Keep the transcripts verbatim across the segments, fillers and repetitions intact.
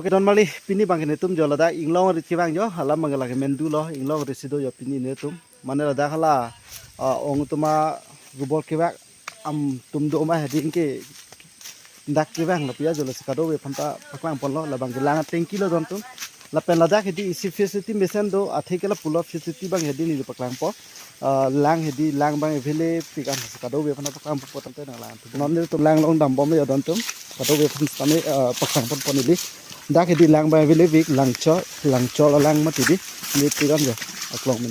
Oke, don mali pini abangke netum jo ladak inglong rit kevang jo, hala abangke lake mendu lo, inglong rit si do jo pini netum. Mane ladak hala, ah, ong atum arubor kevak atum do ma hedi ke dak kevang lapu ajo, lasi kadokave aphanta paklang ponlo, labangke lang atengki lo don atum. Lapen ladak hedi isi facility mesen do, athe ke lapulo facility abang hedi neli paklangpo. Ah, lang hedi lang abang available pik an, lasi kadokave aphanta paklang ponpo tangte nanglang. Non netum lang along dambom jo don atum. Kadokave aphan sitame, ah, paklang ponpo neli. Dak hedi lang abang available pik, Langcho, Langcho alang mati di. Neli pik an jo. Aklong min.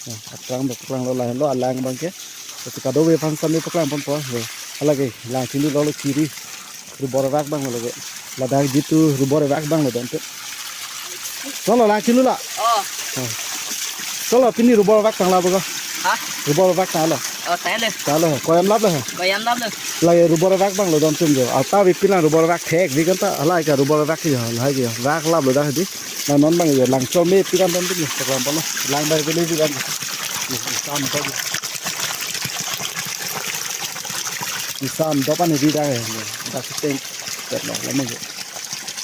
Ya, aklong do, aklong lo lahenlo alang abangke. Lasi kadokave aphan sitame paklang ponpo. Ya. Alage, lang chini lo lo kiri. Rubor vak abang lo lage. Ladak jitu rubor vak abang lo don atum. Cholo lang chini lo. Oh. Oh. Cholo pini rubor vak tanglo bogo. Ha? Rubor vak tanglo. Oh, tanglo. Tanglo. Koyam lap lo. Koyam lap lo. Lage rubor vak abang lo don atum jo. Alta vi pini lang rubor vak thek vi kan ta, hala ke rubor vak jo, hala ke vak lap lo dak hedi. Nang non abang jo Langcho me pik an don atum jo. Paklang ponlo. Lang abang available pik an. Sam to. Sam do pan hedi dak. Dak siteng. Dak lo, hala abangke.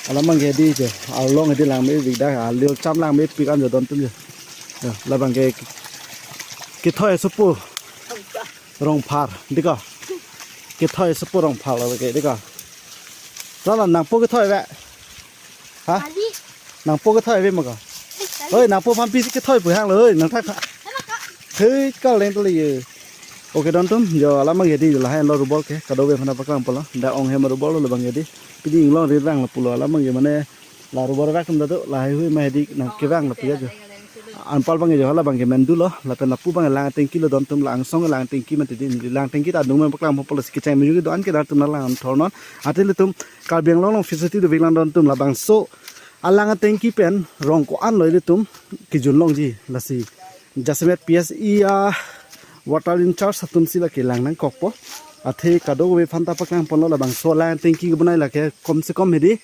Hala abangke hedi jo. Along hedi lang me pik dak. Alio cham lang me pik an jo don atum jo. Ya, labangke kethoi sopo Rongphar, diko. Kethoi sopo Rongphar labangke, diko. Lala nangpo kethoi ve. Ha? Kali. Nangpo kethoi ve mako. Kali. Oi, nangpo pampi si kethoi pu hanglo, oi, nangthak thak. Hei, kal leng tali ye. Oke, don atum, jo hala abangke hedi lahenlo rubor ke, kadokave aphanta paklang ponlo. Dak ong hem rubor lo labangke hedi. Pini inglong rit vang lapulo, hala abangke mane la rubor vak atum ta do, lahai hui ma hedi nang kevang lapu ajo. Anpar abangke jo hala abangke mendu lo, lapen lapu abang lang atengki lo don atum, la angsong lang atengki mati di, lang atengki ta adung men paklang ponpo, lasi kecheng meju kedo-an ke don atum nanglang thornon. Athe ilitum Karbi Anglong along facility dovek lang don atum, labangso alang atengki pen rong ko-an lo ilitum kejun longji, lasi jasemet P S E a water in charge atum si lake lang nangkokpo. Athe kadokave aphanta paklang ponlo, labangso lang atengki kebonai lake kom se kom hedi,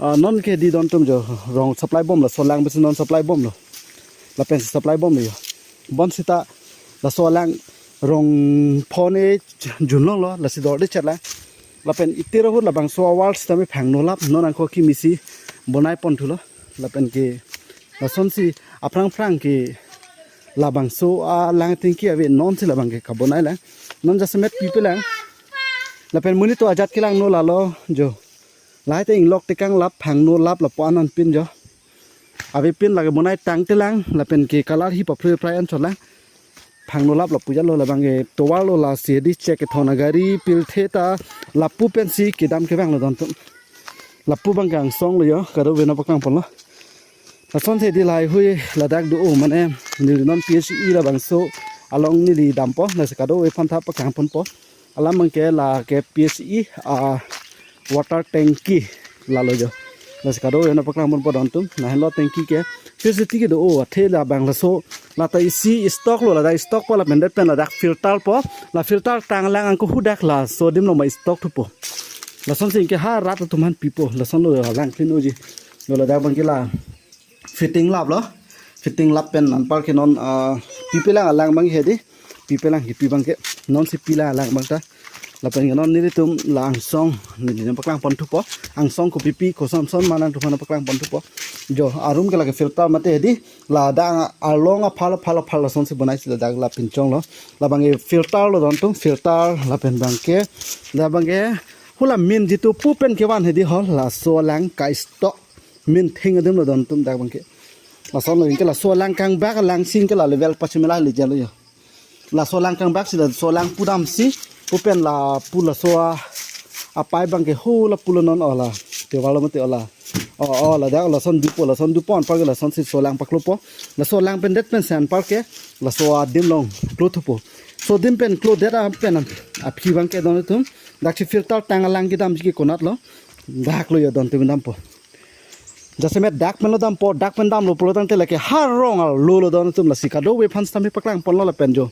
ah, non ke hedi don atum jo rong supply bomlo, laso alang pensi non supply bomlo. Lapen supply bomlo jo. Bonsita laso alang rong phone jun longlo, lasi dorde chetlang. Lapen itir ahut labangso a-wall sitame phangno lap, non angko kimi si bonai ponthulo. Lapen ke lasonsi aphrang phrang ke labangso alang atengki ave, nonsi labangke kabonai lang. Non jasemet pipe lang. Lapen monit to ajat kelangno lalo jo. Lahai ta inglok tekang lap, phangno lap lapu an anpin jo. Avepin lake bonai tangte lang, lapen ke color hi paphri phrai an chot lang. Phangno lap lapu jalo, labangke tovar lo, lasi hedi chek kethon agari pilthe ta lapu pensi kedam kevang lo don atum. Lapu abangke angsong lo jo, kadokave nangpaklang ponlo. Lasonsi hedi lahai hui ladak do, o mane neli non P S E labangso along neli dampo, lasi kadokave aphanta paklang ponpo. Hala abangke lake P S E a water tanki lalo jo. Lasi kadokave nangpaklang ponpo don atum. Lahenlo tanki ke facility kedo, o athe labang laso, lata isi stock lo, ladak stock po, lapen det pen ladak filter po. La filter tang lang angko hudak laso adim along ma stock thupo. Lasonsi anke ha rat atum aphan pipo. Lason lo lang clean unji. Lo ladak abangke la fitting laplo. Fitting lap pen anpar ke non, ah, pipe lang alang abang hedi. Pipe lang, kipi abangke. Nonsi pi lang alang abang ta. Lapen ke non nelitum la angsong, neli nangpaklang ponthupo. Angsong kopipi, koson son ma nangtum aphan paklang ponthupo. Jo, arum ke lake filter mate hedi. Ladak along aphal aphal aphal lasonsi bonai si ladak la pinchong lo. Labangke filter lo don atum, filter lapen abangke. Labangke hula min jitu pu pen kevan hedi hol, laso alang ka-stock. Min thing adim lo don atum dak abangke. Lason lo anke laso alang kangbak alang si anke la level pachimela le jalo jo. Laso alang kangbak si laso alang pu damsi, pu pen lapu laso a, apipe abangke hula pulo non, o la. Te valo mate, o la. O, o ladak lason dupo, lason dupo anpar ke lasonsi laso alang paklopo. Laso alang pen det pensi anpar ke laso adim along klo thupo. Laso adim pen klo det a pen aphi abangke don atum. Daksi filter tang alang kedamji ke konat lo. Dak lo jo don atum dampo. Jasemet dak pen lo dampo, dak pen damlo pulo tangte lake ha rong alo lo don atum, lasi kadokave aphan sitame paklang ponlo lapen jo.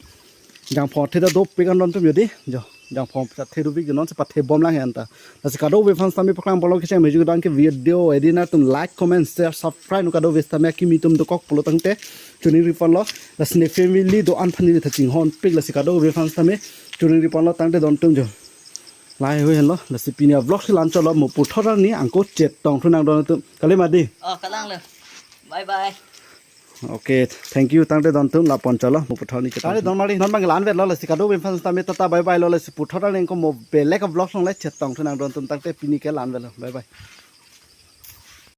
Jangphong athe ta dopik an don atum jo di, jo. Jangphong athe dopik jo, nonsi pathe bom lang he anta. Lasi kadokave aphan sitame paklang ponlo, kecheng meju kedo-an ke video hedi nangtum like, comment, share, subscribe nu kadokave sitame akimi atum dokok pulo tangte choningri ponlo. Lasi ne family do-an aphan neli ta chinghonpik, lasi kadokave aphan sitame choningri ponlo tangte don atum jo. Lahai hui henlo, lasi pini a-vlog si la-an chotlo, mo puthot arni angko chetong thu nangdon atum. Kali mati. Oh, kalang lo. Bye bye. Okay, thank you. Tangte don atum, la-an chotlo, mo puthot arni chetong. Tangte don mari, non bang la-an vetlo, lasi kadokave aphan sitame tata bye bye lo, lasi puthot arni angko mo belek a-vlog along le chetong thu nangdon atum, tangte pini ke la-an vetlo. Bye bye.